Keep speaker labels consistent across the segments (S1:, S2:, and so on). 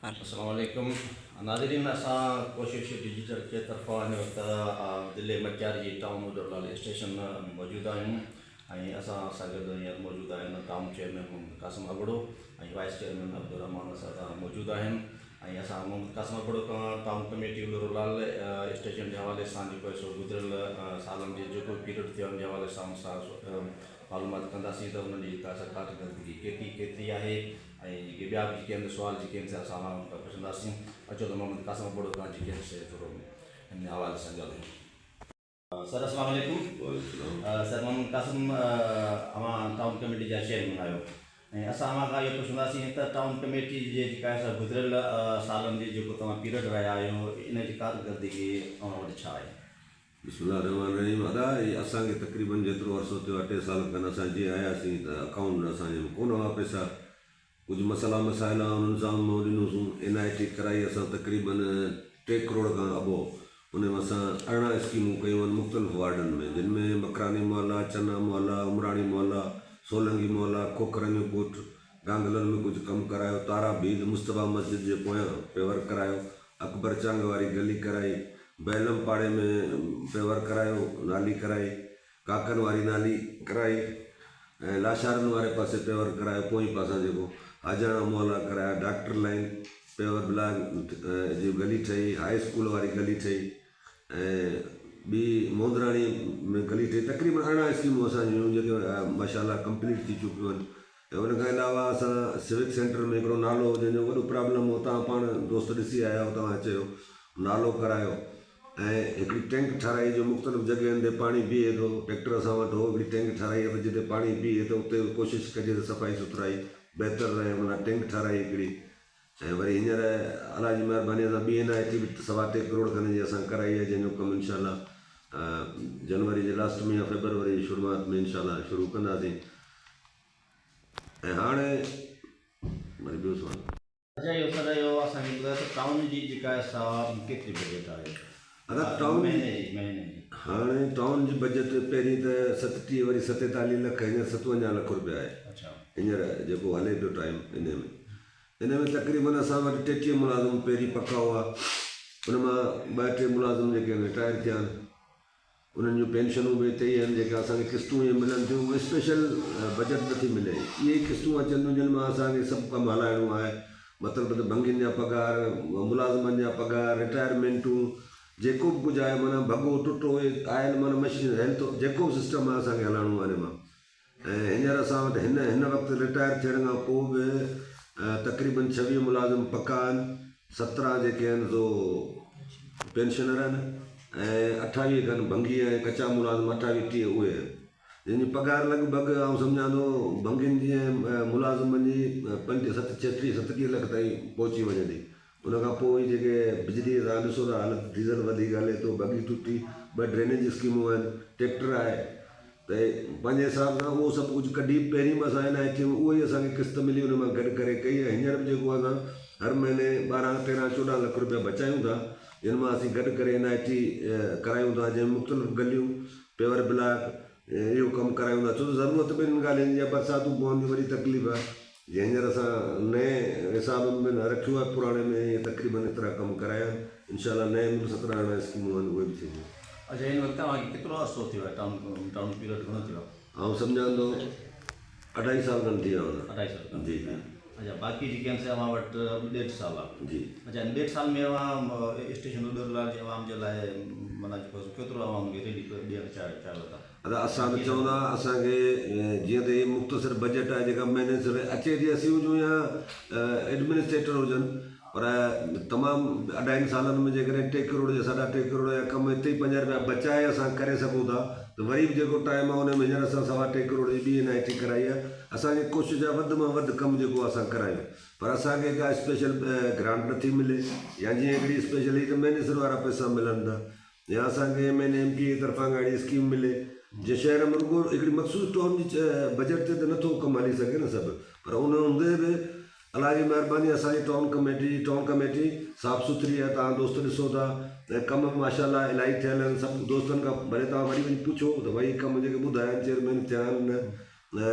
S1: السلام عليڪم ناظرين اسان ڪوشش ڊجيٽل جي طرفان هن وقت ضلعي مٽياري جي ٽائون اڏولال اسٽيشن ۾ موجود آهيون ۽ اسان سان گڏ هينئر موجود آهن town chairman Muhammad Qasim Abro ۽ vice chairman Abdul Rehman اسان سان موجود آهن ۽ اسان محمد قاسم ابڙو کان ٽائون ڪميٽي الرولال اسٽيشن جي حوالي سان جيڪو آهي سو گذريل سالن جي جيڪو به پيريڊ ٿيو ان جي حوالي سان ان سان معلومات ڪنداسين ته انهن جي جيڪا سا ڪارڪردگي ڪيتري ڪيتري آهي ۽ جيڪي ٻيا به جيڪي آهن سوال جيڪي آهن سي اسان اوهان کان پڇنداسين اچو ته محمد قاسم ابڙو کان جيڪي آهن سي ٿورو ان حوالي سان ڳالهايون. سر اسلام عليڪم سر محمد قاسم اوهان ٽائون ڪميٽي جا چيئرمين آهيو ۽ اسان اوهان کان اهو پڇنداسين ته ٽائون ڪميٽي جي جيڪا آهي سا گذريل سالن جي جيڪو توهان پيريڊ رهيا آهيو ان جي ڪارڪردگي اوهان وٽ ڇا آهي؟
S2: بسم الله الرحمٰن الرحيم ادا هي اسان کي تقريبن جيترو عرصو ٿيو آهي ٽي سال کن اسان جيئن آياسين ته اڪائونٽ ۾ اسان جي ۾ ڪونه هئا پئسا ڪجهه مسئلا مسائل هئا انهن سان منهن ڏنوسون اين آء ٽي ڪرائي اسان تقريبن ٽي ڪروڙ کان ابو ان ۾ اسان 18 اسڪيمون ڪيون آهن مختلف وارڊن ۾ جن ۾ مڪراني محلا، چنا محلا، عمراڻي محلا، سولنگي محلا، کوکرن جو ڳوٺ، گانگلن ۾ ڪجهه ڪم ڪرايو، تارا ڀيل، مصطفيٰ مسجد جي پويان پيور ڪرايو، اڪبر چانگ واري گلي ڪرائي، بهلم پاڙي ۾ پيور ڪرايو، نالي ڪرائي. ڪاڪن واري نالي ڪرائي ۽ لاشارن واري پاسي پيور ڪرايو پوئين پاسان جيڪو حاجاڻا محلا ڪرايا ڊاڪٽر لائين پيور بلاڪ جي گلي ٺهي هاء اسڪول واري گلي ٺهي ۽ ٻي موندراڻي ۾ گلي ٺهي تقريبن 18 اسڪيمون اسان جون جيڪي ماشاء الله ڪمپليٽ ٿي چڪيون آهن ۽ ان کان علاوه اسان سوڪ سينٽر ۾ هڪڙو نالو جنهن جو وڏو پرابلم هو تان پاڻ دوست ڏسي آيا هو توهان چيو نالو ڪرايو ۽ هڪڙي ٽينڪ ٺهرائي جو مختلف جڳهين تي پاڻي بيهي ٿو، ٽيڪٽر اسان وٽ هو، هڪڙي ٽينڪ ٺهرائي ته جتي پاڻي بيهي ته اتي به ڪوشش ڪجي ته صفائي سٿرائي بهتر رهي ان لاء ٽينڪ ٺهرائي هڪڙي ۽ وري هينئر الله جي مهرباني سان ٻي اين آء ٽي به سوا ٽي ڪروڙ کن جي اسان ڪرائي آهي جنهن جو ڪم انشاء الله جنوري جي لاسٽ ۾ يا فيبروري جي شروعات ۾ انشاء الله شروع ڪنداسين ۽ هاڻي وري ٻيو سوال.
S1: اچا اهو سر اهو اسان کي ٻڌايو ته ٽائون جي جيڪا آهي سا ڪيتري بجيٽ آهي؟
S2: ادا ٽائون
S1: مهيني جي مهيني جي.
S2: هاڻي ٽائون جي بجيٽ پهرين ته 37 وري 47 لک هينئر 57 لک روپيا آهي
S1: اڇا
S2: هينئر جيڪو هلي پيو ٽائيم انهي ۾ انهي ۾ تقريبن اسان وٽ 33 ملازم پهرين پڪا هئا ان مان ٻه ٽي ملازم جيڪي آهن رٽائر ٿيا آهن انهن جون پينشنون به اتي ئي آهن جيڪا اسان کي قسطون اهي ملن ٿيون اهي اسپيشل بجيٽ نٿي ملي اهي ئي قسطون اچن ٿيون جن مان اسان کي سڀ ڪم هلائڻو آهي مطلب ته ڀنگين جا پگهار ملازمن جا پگهار رٽائرمينٽون جيڪو به ڪجهه آهي معنيٰ ڀڳو ٽٽو آيل معنيٰ مشين هيلٿ جيڪو به سسٽم آهي اسان کي هلائڻو آهي ان مان ۽ هينئر اسان وٽ هن هن وقت رٽائر ٿيڻ کان پوء به تقريبن 26 ملازم پڪا آهن، 17 جيڪي آهن سو پينشنر آهن ۽ 28 کن ڀنگي ۽ ڪچا ملازم 28 30 اهي آهن جن جي پگهار لڳ ڀڳ آئون سمجهان ٿو ڀنگين جي ۽ ملازمن جي پنج ست ڇٽيهه ستٽيهه لک تائين پهچي وڃي ٿي. ان کان پوء هي جيڪي بجلي جي توهان ڏسو ٿا حالت ڊيزل وڌيڪ هلي ٿو بگي ٽٽي ٻه ڊرينيج اسڪيمون آهن ٽريڪٽر آهي ته پنهنجي حساب سان اهو سڀ ڪجهه ڪڍي پهرين به اسان اين آء ٽي ۾ اهو ئي اسان کي قسط ملي ان مان گڏ ڪري ڪئي ۽ هينئر به جيڪو اسان هر مهيني 12 13 14 لک روپيا بچايون ٿا جن مان اسين گڏ ڪري اين آء ٽي ڪرايون ٿا جنهن ۾ مختلف گليون پيور بلاڪ اهو ڪم ڪرايون ٿا ڇو ته ضرورت به انهن ڳالهين جي آهي برساتون پون ٿيون وڏي تڪليف آهي جي هينئر اسان نئين حساب ۾ نه رکيو آهي پراڻي ۾ اهي تقريبن ايترا ڪم ڪرايا آهن انشاء الله نئين ۾ به 17 18 اسڪيمون آهن اهي به ٿينديون.
S1: اڇا هن وقت توهان کي ڪيترو عرصو ٿيو آهي ٽائون ٽائون پيريڊ گهڻو ٿيو آهي؟
S2: آئون سمجهان ٿو اڍائي سال کن ٿي ويا هوندا.
S1: اڍائي سال کن
S2: جي جي.
S1: اڇا باقي جيڪي آهن سي اوهان وٽ ڏيڍ سال آهي.
S2: جي.
S1: اڇا هن ڏيڍ سال ۾ اوهان اسٽيشن اڏولال جي عوام جي لاء معنيٰ جيڪو آهي سو ڪيترو عوام کي رليف ڏيڻ چاهيو ٿا؟
S2: ادا اسان ته چوندا اسان کي جيئن ته هي مختصر بجيٽ آهي جيڪا مهيني سر اچي ٿي اسين هجون يا ايڊمنسٽريٽر هجن پر تمام اڍائين سالن ۾ جيڪڏهن ٽي ڪروڙ يا ساڍا ٽي ڪروڙ يا ڪم اتي ئي 5 روپيا بچائي اسان ڪري سگهون ٿا ته وري به جيڪو ٽائيم آهي ان ۾ هينئر اسان سوا ٽي ڪروڙ جي ٻي اين آء ٽي ڪرائي آهي اسان جي ڪوشش آهي وڌ مان وڌ ڪم جيڪو اسان ڪرايون پر اسان کي ڪا اسپيشل گرانٽ نٿي ملي يا جيئن هڪڙي اسپيشل هي ته مهيني سر وارا پئسا ملن ٿا يا اسان کي ايم اين ايم پي اي طرفان ڪا اهڙي اسڪيم ملي جي شهر ۾ رڳو هڪڙي مخصوص ٽائون جي بجيٽ تي ته نٿو ڪم هلي سگهي نه سڀ پر ان هوندي به الله جي مهرباني اسان جي ٽائون ڪميٽي جي ٽائون ڪميٽي صاف سٿري آهي توهان دوست ڏسو ٿا ۽ ڪم به ماشاء الله الاهي ٿيل آهن سڀ دوستن کان ڀلي توهان وري وڃي پڇو ته ڀائي ڪم جيڪي ٻڌايا آهن چيئرمين ٿيا آهن نه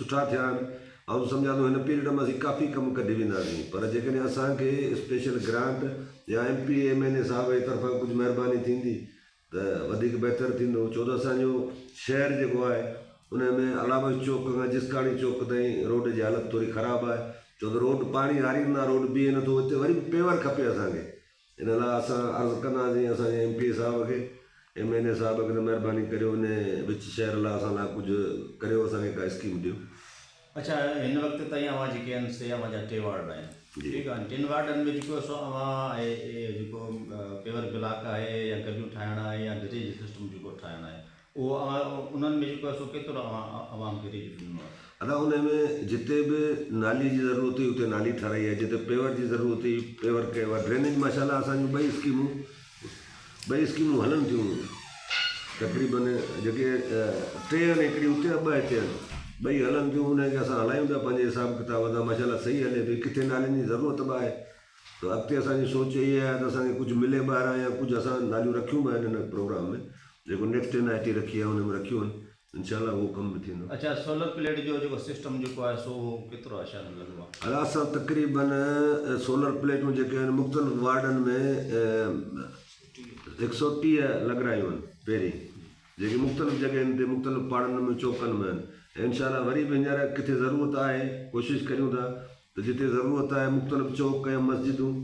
S2: سٺا ٿيا آهن. آئون سمجهان ٿو هن پيريڊ ۾ اسين ڪافي ڪم ڪڍي وينداسين پر جيڪڏهن اسان کي اسپيشل گرانٽ يا M P M N A صاحب جي طرفان ڪجهه مهرباني ٿيندي ته وڌيڪ بهتر ٿيندو ڇو ته اسان جو شهر جيڪو آهي ان ۾ الله بخش چوڪ کان جسڪاڻي چوڪ تائين روڊ جي حالت ٿوري خراب آهي ڇو ته روڊ پاڻي هاريندا روڊ بيهي نٿو اتي وري به پيور کپي اسان کي ان لاء اسان عرض ڪنداسين اسان جي ايم پي اي صاحب کي ايم اين اي صاحب کي ته مهرباني ڪريو ان وچ شهر لاء اسان لاء ڪجهه ڪريو اسان کي ڪا اسڪيم ڏيو.
S1: اڇا هن وقت تائين اوهان جيڪي آهن سي اوهان جا ٽي وارڊ آهن ٺيڪ آهن ٽن وارڊن ۾ جيڪو سو اوهان جيڪو پيور بلاڪ آهي يا گليون ٺاهڻ آهي يا ڊرينيج سسٽم جيڪو ٺاهڻ آهي اهو اوهان انهن ۾ جيڪو آهي سو ڪيترو اوهان عوام کي رليف ڏنو آهي؟
S2: ادا انهي ۾ جتي به نالي جي ضرورت هئي اتي نالي ٺهرائي آهي جتي پيور جي ضرورت هئي پيور ڪيو آهي ڊرينيج ماشاءالله اسان جون ٻئي اسڪيمون ٻئي اسڪيمون هلن ٿيون تقريبن جيڪي ٽي آهن هڪڙي اتي آهي ٻه هتي آهن ٻئي هلن ٿيون انهي کي اسان هلايون پيا پنهنجي حساب ڪتاب سان ماشاءالله صحيح هلي پئي ڪٿي نالين جي ضرورت به آهي ته اڳتي اسان جي سوچ اها آهي ته اسان کي ڪجهه ملي ٻاهران يا ڪجهه اسان ناليون رکيون به آهن هن پروگرام ۾ جيڪو نيڪسٽ اين I ٽي رکي آهي ان ۾ رکيون آهن انشاء الله اهو ڪم به ٿيندو.
S1: اڇا سولر پليٽ جو جيڪو سسٽم جيڪو آهي سو اهو ڪيترو آهي شهر ۾ لڳو آهي.
S2: ادا اسان تقريبن سولر پليٽون جيڪي آهن مختلف وارڊن ۾ هڪ سو 30 لڳرايون آهن پهرين جيڪي مختلف جڳهين تي مختلف پاڙن ۾ چوڪن ۾ آهن ۽ انشاء الله وري به هينئر ڪٿي ضرورت آهي ڪوشش ڪريون ٿا ته جتي ضرورت آهي مختلف چوڪ يا مسجدون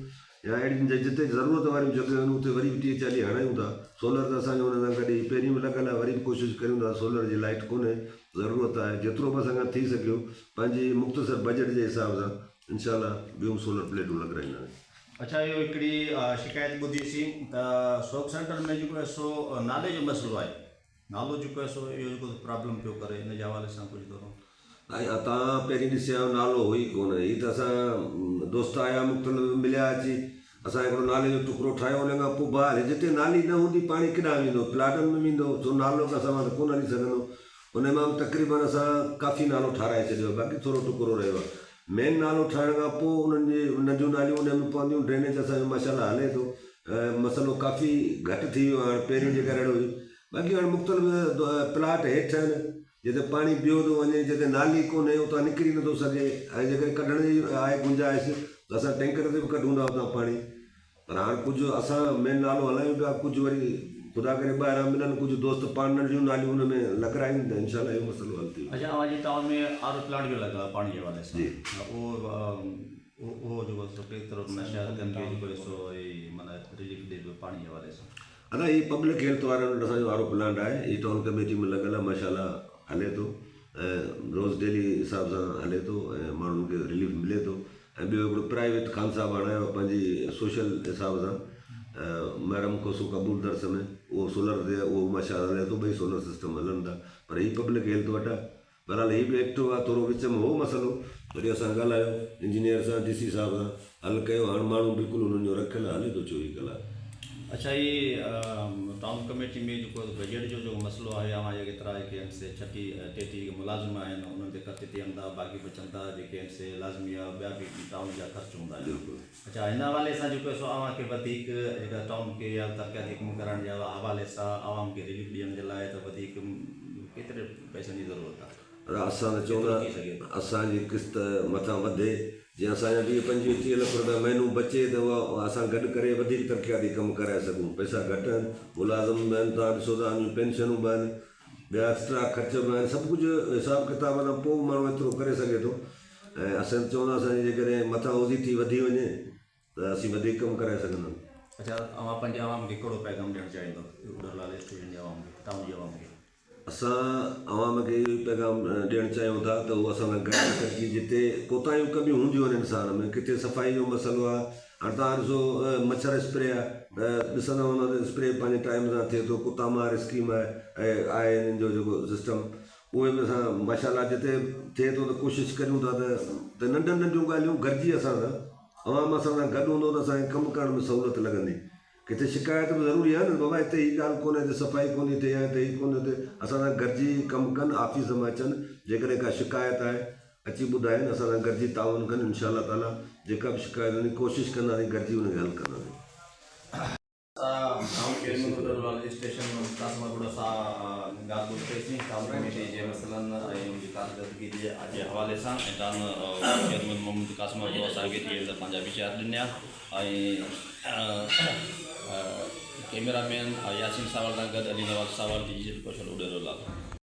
S2: يا اهڙين جتي ضرورت واريون جڳهيون آهن اتي وري به 30 40 هڻايون ٿا سولر ته اسان جو ان سان گڏ هي پهرين به لڳل آهي وري به ڪوشش ڪريون ٿا سولر جي لائيٽ ڪونهي ضرورت آهي جيترو به اسان کان ٿي سگهيو پنهنجي مختصر بجيٽ جي حساب سان انشاء الله ٻيون سولر پليٽون لڳرائينداسين.
S1: اڇا اهو هڪڙي شڪايت ٻڌي سين ته سوڪ سينٽر ۾ جيڪو آهي سو نالي جو مسئلو آهي نالو جيڪو آهي سو اهو جيڪو پرابلم پيو ڪري ان جي حوالي سان ڪجهه ٿورو.
S2: ۽ اتان پهرين ڏسي آيو نالو هو ئي ڪونه هي ته اسان دوست آيا مختلف مليا اچي اسان هڪڙو نالي جو ٽڪرو ٺاهيو ان کان پوء بحال جتي نالي نه هوندي پاڻي ڪيڏانهن ويندو پلاٽن ۾ ويندو سو نالو کان سواء ته ڪونه هلي سگهندو ان مان به تقريبن اسان ڪافي نالو ٺاهرائي ڇڏيو آهي باقي ٿورو ٽڪرو رهيو آهي مين نالو ٺاهڻ کان پوء انهن جي ننڍيون ناليون ان ۾ پونديون ڊرينيج اسان جو ماشاءالله هلي ٿو مسئلو ڪافي گهٽ ٿي ويو آهي هاڻي پهرين جيڪا رڙ هئي باقي هاڻي مختلف پلاٽ هيٺ آهن جتي پاڻي بيهو ٿو وڃي جتي نالي ڪونهي اتان نڪري نٿو سگهي ۽ جيڪڏهن ڪڍڻ جي آهي گنجائش ته اسان ٽينڪر تي به ڪڍون ٿا اتان پاڻي پر هاڻ ڪجهه اسان مين نالو هلايون پيا ڪجهه وري خدا ڪري ٻاهران ملن ڪجهه دوست پاڻ ننڍيون ناليون ان ۾ لڳرائين ته انشاء الله اهو مسئلو حل ٿي ويندو.
S1: اڇا اوهان جي ٽائون ۾ آر او پلانٽ به لڳل آهي پاڻي جي حوالي سان اهو اهو جيڪو سو ڪيترو معنيٰ شهر کي جيڪو سو معنيٰ رليف ڏي پيو پاڻي جي حوالي سان.
S2: ادا هي پبلڪ هيلٿ وارن وٽ اسان جو آر او پلانٽ آهي هي ٽائون ڪميٽي ۾ لڳل آهي ماشاء الله هلي ٿو ۽ روز ڊيلي حساب سان هلي ٿو ۽ ماڻهن کي رليف ملي ٿو ۽ ٻيو هڪڙو پرائيويٽ خان صاحب هڻايو آهي پنهنجي سوشل حساب سان محرم کوسو قبول درس ۾ اهو سولر تي اهو ماشاء الله هلي ٿو ٻئي سولر سسٽم هلن ٿا پر هي پبلڪ هيلٿ وٽ آهي بهرحال هي به ايڪٽو آ ٿورو وچ ۾ هو مسئلو وري اسان ڳالهايو انجنيئر سان ڊي سي صاحب سان حل ڪيو هاڻ ماڻهو بلڪل انهن جو رکيل آ هلي ٿو 24 ڪلاڪ.
S1: اڇا هي ٽائون ڪميٽي ۾ جيڪو بجيٽ جو جيڪو مسئلو آهي اوهان جا ڪيترا جيڪي آهن سي ڇٽيهه ٽيٽيهه جيڪي ملازم آهن انهن تي خرچ ٿين ٿا باقي بچن ٿا جيڪي آهن سي لازمي آ ٻيا به ٽائون جا خرچ هوندا آهن اڇا هن حوالي سان جيڪو سو اوهان کي وڌيڪ جيڪا ٽائون کي يا ترقياتي ڪم ڪرائڻ جي حوالي سان عوام کي رليف ڏيڻ جي لاء ته وڌيڪ ڪيتري پئسن جي ضرورت آهي؟
S2: ادا اسان ته چئون ٿا اسان جي قسط مٿان وڌي جيئن اسان جا 20 25 30 لک روپيا مهينو بچي ته اها اسان گڏ ڪري وڌيڪ ترقياتي ڪم ڪرائي سگهون پئسا گهٽ آهن ملازم به آهن توهان ڏسو ٿا انهن جون پينشنون به آهن ٻيا ايڪسٽرا خرچ به آهن سڀ ڪجهه حساب ڪتاب سان پوء به ماڻهو ايترو ڪري سگهي ٿو ۽ اسين ته چوندا اسان جي جيڪڏهن مٿان اوزي ٿي وڌي وڃي ته اسين وڌيڪ ڪم ڪرائي سگهنداسين.
S1: اڇا اوهان پنهنجي عوام کي ڪهڙو پيغام ڏيڻ چاهيندو اڏر لال اسٽيشن جي عوام کي ٽائون جي عوام کي.
S2: اسان عوام کي اهو ئي پيغام ڏيڻ چاهيون ٿا ته هو اسان سان گڏ گڏجي جتي ڪوتاهيون ڪميون هونديون آهن انسان ۾ ڪٿي صفائي جو مسئلو آهي هاڻ توهان ڏسو مڇر اسپري آهي ته ڏسندا هوندا ته اسپري پنهنجي ٽائيم سان ٿئي ٿو ڪتا مار اسڪيم آهي ۽ آهي انهن جو جيڪو سسٽم اهي به اسان ماشاء الله جتي ٿئي ٿو ته ڪوشش ڪريون ٿا ته ته ننڍن ننڍيون ڳالهيون گڏجي اسان سان عوام اسان سان گڏ هوندو ته اسان کي ڪم ڪرڻ ۾ سهولت لڳندي ڪٿي شڪايت به ضروري آهي نه بابا هتي هي ڳالهه ڪونهي هتي صفائي ڪونهي ٿئي يا هتي هي ڪونهي ٿئي اسان سان گڏجي ڪم ڪن آفيس ۾ اچن جيڪڏهن ڪا شڪايت آهي اچي ٻڌائين اسان سان گڏجي تعاون ڪن انشاء الله تعالي جيڪا به شڪايت هوندي ڪوشش ڪنداسين گڏجي ان کي حل ڪنداسين.
S1: ٽائون چيئرمين اڏر اسٽيشن قاسم ابڙو سان ڳالهه ٻولهه ڪئي سين ٽائون ڪميٽي جي مسئلن ۽ ان جي ڪارڪردگي. ڪارڪردگي جي حوالي سان ۽ ٽائون چيئرمين محمد قاسم ابڙو اسان کي جيئن ته پنهنجا ويچار ڏنا ۽ ڪئميرا مين ياسين ساوڙ سان گڏ علي نواز ساوڙ ڊجيٽل ڪوشل اڏيرو لال.